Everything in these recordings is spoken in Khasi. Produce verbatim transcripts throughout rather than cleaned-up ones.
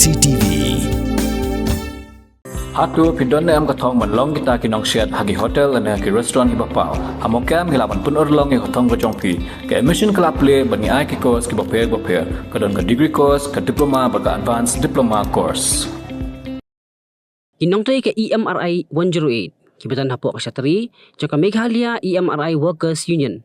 C T V. Hato phi don ne em ka thong ban long kita ki nongsiat ha ki hotel lane ha ki restaurant kiba paw? Ha Mawkyrwat ngi lah ban pynurlong ïa ka thong ka jong phi. Ka admission ka la plie bad ngi ai ki course kiba pher ba pher. Ka don ka degree course, ka diploma bad ka advanced diploma course. Ki nongtrei ka E M R I one zero eight kiba don hapoh ka shatri jong ka Meghalaya E M R I Workers Union,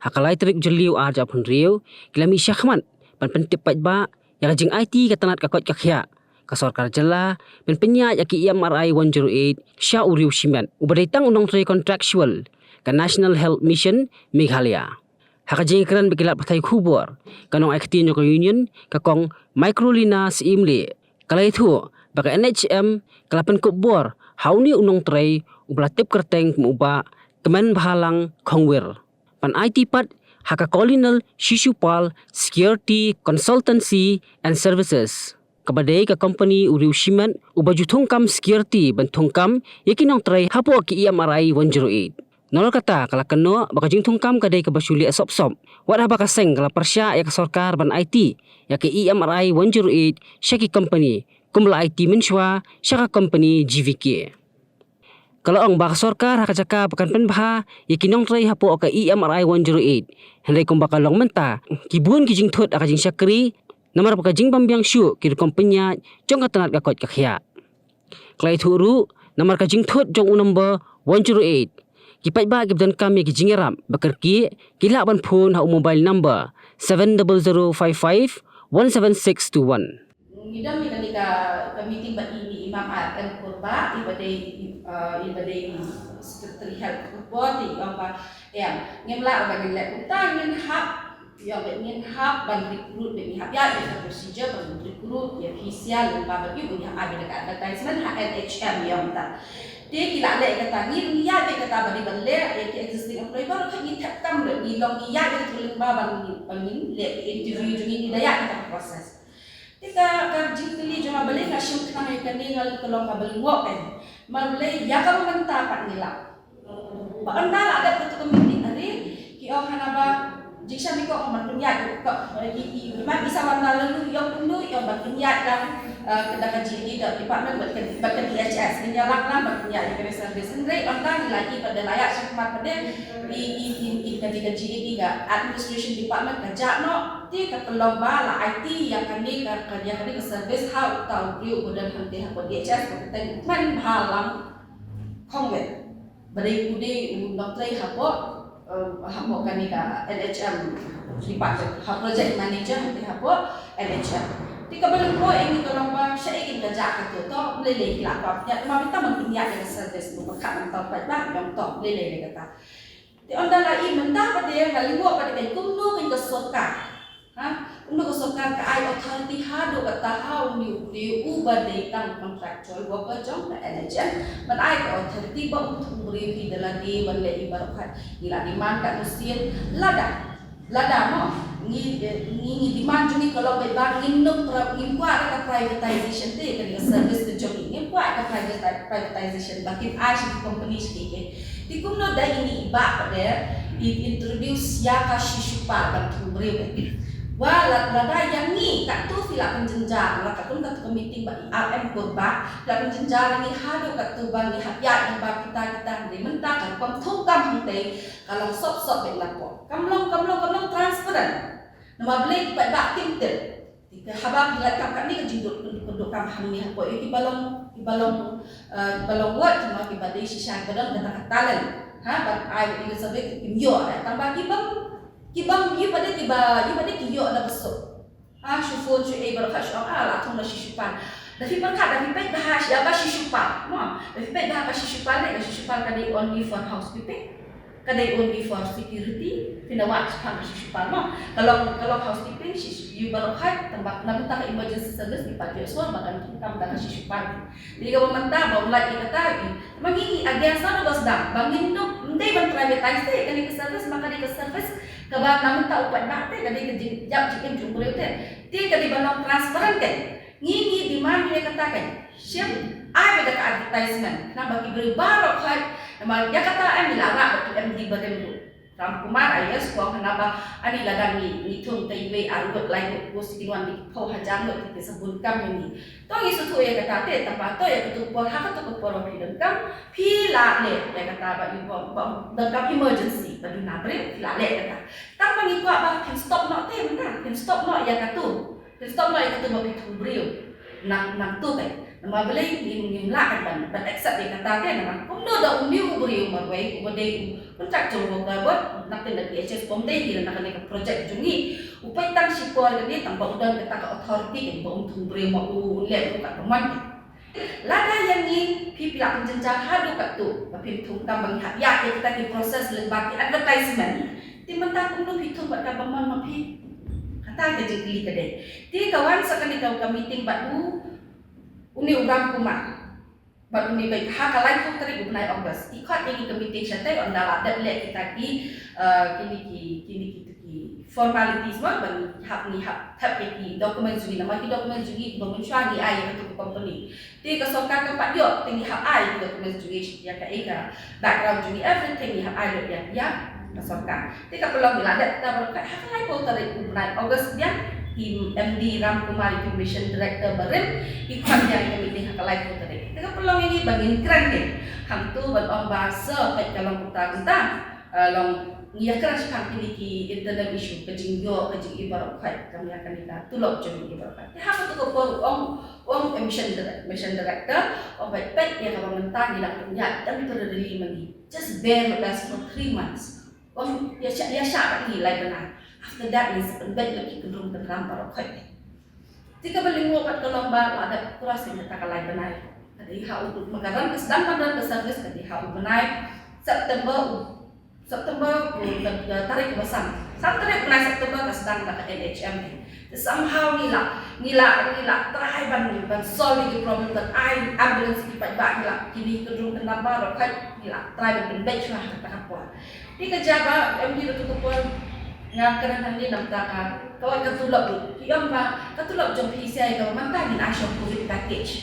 ha ka lai tarik Jylliew ar hajar arphew hynriew, ki la mih shakhmat ban pyntip paidbah ïa ka jingaiti ka tnat ka koit ka khiah ka sorkar jylla ban pynïaid ïa ki E M R I one zero eight sha u riew shimet uba dei tang u nongtrei contractual ka National Health Mission Meghalaya. Ha ka jingkren bad ki lad pathai khubor, ka nongai ktien jong ka Union, ka Kong Microlina Syiemlieh, ka la ïathuh ba ka N H M ka la pynkup bor ha une u nongtrei uba la tip kyrteng kum u Bah Kmenbhalang Khongwir ban aiti pat ha ka Colonel Shishupal Security Consultancy and Services, kaba dei ka company u riew shimet uba ju thungkam security ban thungkam ïa ki nongtrei hapoh ki E M R I one zero eight. Nalor kata, ka la kynnoh ba ka jingthungkam ka dei kaba shu leh sop sop, wat haba ka seng ka la pyrshah ïa ka sorkar ban aiti ïa ka E M R I one zero eight sha ki company, kum ba la aiti mynshuwa sha ka company G V K. Ka la ong ba ka sorkar ha ka jaka ba kan pynbha ïa ki nongtrei hapoh ka E M R I one zero eight, hynrei kumba ka long mynta, ki bun ki jingthut ha ka jingshakri namar ba ka jingbym biang shuh ki rukom pynïaid jong ka tnat ka koit ka khiah. Ka la ïathuh ruh, namar ka jingthut jong u number one zero eight, ki paidbah kiba donkam ïa ki jingïarap ba kyrkieh ki lah ban phone ha u mobile number seven double zero five five one seven six two one. Ngi don ïa kane ka, ka meeting bad i, i Imam R M Kurbah, iba dei, eh, iba dei Secretary Health Kurbah, te i ong ba, em, ngim lah ba ngin leh kumta, ngin hap, ïa, ba ngin hap ban recruit, ba ngin hap ïa, ïa ka procedure ban recruit ïa official, lyngba ba ïa, ba ngin hap ai da ka advertisement ha N H M ïa kumta. Te ki la leh kata, ngi ïa, ïa kata ba dei ban leh ïa ki existing employee, baroh khat ngi thep kam, ngi long ngi ïa, ïa ka lyngba ba ngin, ba ngin leh interview jong ngi, ngi da ïa kata ka process. Te ka, ka jingkylli jong nga, balei nga shim khnang ïa kane, nga la ka long kaba lyngngoh, eh. Namar balei ïa kaba mynta pat ngi lah. Ba ynda la dep kata ka meeting, are ki ong hana ba jingshisha ngi ong ban pynïaid, ka, i, i, i, man i sa wan na la lu, i ong kumno, i ong ban pynïaid lang, eh, ka da ka G A D department bad ka, bad ka D H S, ngin ïalam lang ban pynïaid ïa ka service. Hynrei ynda ngi la i pat, da la ïaid shakhmat pat, i, i, i, i, ka, ka G A D, ka administration department ka jah noh. Te ka pynlong ba la aiti ïa kane ka, ka, ïa kane ka service ha uta u briew uba don hangtei hapoh D H S, uba kyrteng u Kmenbhalang Khongwir, ba dei u dei u nongtrei hapoh, eh, hapoh kane ka N H M department, ha project manager hangtei hapoh N H M. Te kaba lyngngoh ïa ngi ka long ba shaei kin ka jah kato, to balei lei ki la kwah pynïaid, namar mynta ban pynïaid ïa ka service, ba ka mynta pat ba long, to balei lei lei kata. Te ynda la i mynta pat, nga lyngngoh pat, kumno kan ka sorkar, ha? Kumno ka sorkar ka ai authority haduh katta ha une u briew uba dei tang contractual worker jong ka N H M ban ai ka authority ba u thung briew hi da lade ban leh i baroh khat. Ngi la demand katno sien, lada, lada mo, ngi, eh, ngi, ngi demand jong ngi ka long ba ngin nym pra-, ngim kwah ka privatization te, ka dei ka service ka jong ngi, ngim kwah ka privati-, privatization ba kin ai sha ki company sha ki. Te kumno da ine i bah pat, i introduce ïa ka Shishupal ban thung briew. Wa la, lada ïa ngi katto phi la pynjynjar, la katto, katto ka meeting bad i R M Kurbah, la pynjynjar ïa ngi haduh katto ba ngi hap ïaid ba kita, kita, hynrei mynta ka rukom thungkam hangtei ka long sop sop beit na pdeng. Kam long, kam long, kam long transparent. Namar balei ki paidbah kim tip. Te haba phi lait kam katne ka jingduk, duk, duk kam hangne hapoh ïa kiba long, kiba long, eh, kiba long ward, kiba, kiba dei shisha kiba don kata ka talent. Ha, ban ai ïa ka survey kim ïoh, eh, tang ba kibym, kibym, ïa ba dei kiba, ïa ba dei ki ïoh da ba suk. Ha, shu phone shu ei baroh khat shu ong, ah, la thung da Shishupal. Da phi pyrkhat, da phi peit bha ïa ka Shishupal. Mo, da phi peit bha ka Shishupal ne, ka Shishupal ka dei only for housekeeping. Ka dei only for security, phin da wad shaphang ka Shishupal mo. Ka long, ka long housekeeping, shi, shi, ïa baroh khat, tang ba na bynta ka emergency service, ngi pat ïohsngew ba kan thungkam da ka Shishupal. Te kaba mynta ba u lait ïa kata, i, ma ngi, ngi against na ba sdang, ba ngin nym, ym dei ban privatize te, kane ka service, ma ka dei ka service kaba na bynta u paidbah te, ka dei ka jing, jingïap jingim jong u briew te. Te ka dei ban long transparent te. Ngi, ngi demand ïa kata kan. Shim, ai beit da ka advertisement. Namar ba ki briew baroh khat, namar ïa kata em ngi la rah bad u M D barim ruh. Ram Kumar I A S u ong hana ba ani lada ngi, ngi thung te iwei ar ngut lai ngut post kin wan da ki phew hajar ngut ki sa bun kam ïa ngi. To ngi sngewthuh ïa kata te, tangba to ïa katu ka por, ha katu ka por phi donkam, phi la leh ïa kata ba i bom, bom donkam emergency ba duna briew, phi la leh kata. Tangba ngi kwah ba phin stop noh te mynta, phin stop noh ïa katu. Phin stop noh ïa katu ba phi thung briew. Nang, nangtu te. Namar balei ngim, ngim lah ban, ban accept ïa kata te, namar kumno da une u briew marwei uba dei u contractual worker bad na ka P H S bym dei hi na kane ka project jong ngi. U peit tang shipor kane tang ba u don kata ka authority kan ba un thung briew ma u leh ruh katba mon. Lada ïa ngi phi, phi la pynjynjar haduh katto ba phin thung, tang ba ngi hap ïa kita ki process lyngba ki advertisement. Te mynta kumno phi thung bad katba mon ma phi? Kata ka jingkylli ka dei. Te ka wan sa kane ka, ka meeting bad u, une u Ram Kumar. Bad une ka, ha ka laiphew tarik u bnai August. I khot ïa ngi ka meeting shatei, ynda la dep leh kita ki, eh, kine ki, kine ki, ki formalities mo, ba ngi hap, ngi hap thep ïa ki documents jong ngi, namar ki documents jong ngi ba mynshuwa ngi ai ïa katu ka company. Te ka sorkar kam pat ïoh, te ngi hap ai ïa ki documents jong ngi, ïa ka, ïa ka background jong ngi, everything ngi hap ai lut ïa, ïa ka sorkar. Te ka pynlong ngi la dep kita baroh, ha ka laiphew tarik u bnai August biang, i M D Ram Kumar, i Mission Director barim, i khot ïa ngi ka meeting ha ka laiphew tarik. Te ka pynlong ïa ngi ba ngin kren te. Hangto ban ong ba sa peit ka long kumta kumta. Eh, long ngi ïakren shaphang kine ki internal issue, ka jingïoh, ka jingïoh baroh khoit, ka ïa kane ka tulop jong ngi baroh khoit. Te ha katu ka por u ong, u ong Mission Direc-, Mission Director, u ong peit, peit ïa kaba mynta ngi dang pynïaid temporarily ma ngi. Just bear with us for three months. Ong ïa shah, ïa shah bad ngi lai bnai. After that ngi sa pynbeit lut ki kynrum kynram baroh khoit. Te kaba lyngngoh pat ka long ba la dep cross ïa kata ka lai bnai. Ka dei ha u, ma ka ran ka sdang ban ran ka service ka dei ha u bnai September u, September u, ka, ka tarik ba san. San tarik bnai September ka sdang da ka N H M. Te somehow ngi la, ngi la, ngi la try ban, ban solve ïa ki problem, ban ai ambulance ïa ki paidbah, ngi la, kine ki kynrum kynram baroh khoit ngi la try ban pynbeit shuwa ha kata ka por. Te ka jia ba, em, ki ruh tu ka por nga kren hangne namar ka, ka wan ka tulop ruh. Ki ong ba ka tulop jong phi sa ïa kaba mynta ngin ai sha u covid package.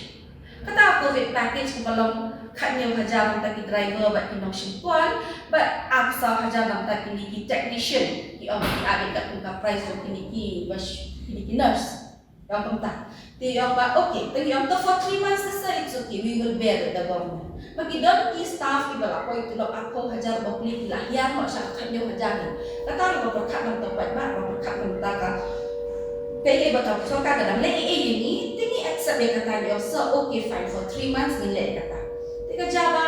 Kata u covid package kaba long khathynñiew hajar namar ki driver bad ki nongshim pon, bad arphew saw hajar namar kine ki technician. Ki ong ki ai ïa ka price jong kine ki, ba sh-, kine ki nurse. Ong kumta. Te ong ba, okay, te ngi ong to for three months te sir, it's okay, we will bear with the government. Ba ki don ki staff kiba la poi tulop arphew hajar, ba pli ki la hiar noh sha khathynñiew hajar hi. Kata ruh ba pyrkhat nangta paidbah, ba pyrkhat nangta ka, kaei ba ka sorkar ka dang leh ei ei ïa ngi, te ngi accept ïa kata, ngi ong sir, okay, fine, for three months ngin leh ïa kata. Te ka jia ba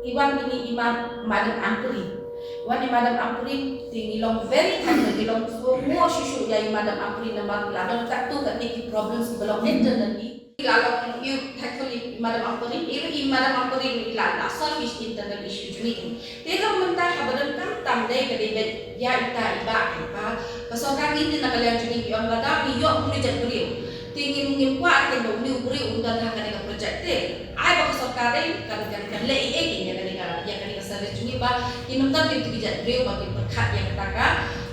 i wan ine i ma-, Madam Ampareen. Wan i Madam Ampareen, te ngi long very thankful, ngi long sngewbha shuh shuh ïa i Madam Ampareen namar la don katto katne ki problems kiba long internally. La long, ïa, thankfully i Madam Ampareen, i, i Madam Ampareen i la, la solve ki internal issue jong ngi. Te ka mynta haba donkam tam dei ka dei beit ïa ita i bah, i bah. Ka sorkar ngi te na ka liang jong ngi ki ong lada ngi ïoh une u jait briew. Te ngim, ngim kwah te ba une u briew un don ha kane ka project te. Ai ba ka sorkar dei kan, kan, kan leh ei ei ïa kane ka, ïa kane ka service jong ngi ba ngim don te ki jait briew ba ki pyrkhat ïa kata ka,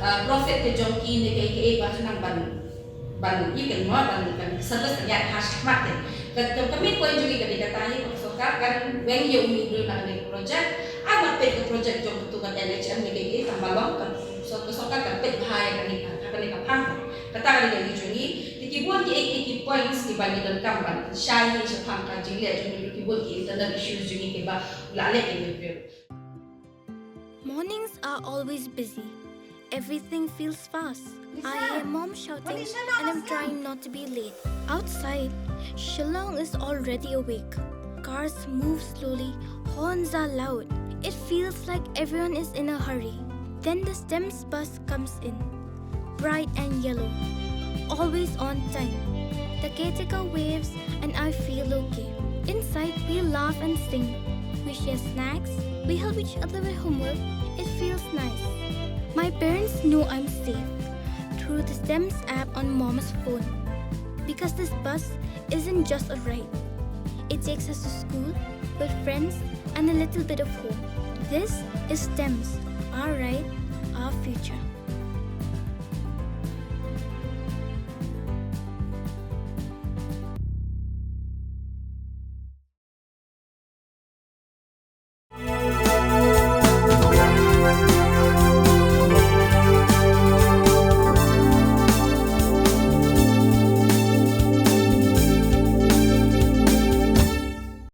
eh, profit ka jong ki ne kaei kaei ba khnang ban, ban ïa kan mo, ban, ban service kan ïaid ha shakhmat te. Ka, ka, ka main point jong ngi ka dei kata hi ba ka sorkar kan weng ïa une u briew na kane ka project. Ai ba peit ka project jong katu ka N H M ne kaei kaei tang ba long ka, so, ka sorkar kan peit bha ïa kane ka, kane ka phang. Kata ka dei ka jong ngi. Te ki bun kiei kiei ki points kiba ngi donkam ban shai hi shaphang ka jingleh jong ngi, ki bun ki internal issues jong ngi kiba la leh ïa ngi briew. Mornings are always busy. Everything feels fast. I hear mom shouting and I'm trying not to be late. Outside, Shillong is already awake. Cars move slowly, horns are loud. It feels like everyone is in a hurry. Then the STEMS bus comes in. Bright and yellow. Always on time. The caretaker waves and I feel okay. Inside, we laugh and sing. We share snacks. We help each other with homework. It feels nice. My parents know I'm safe through the STEMS app on mom's phone. Because this bus isn't just a ride. It takes us to school, with friends, and a little bit of home. This is STEMS, our ride, our future.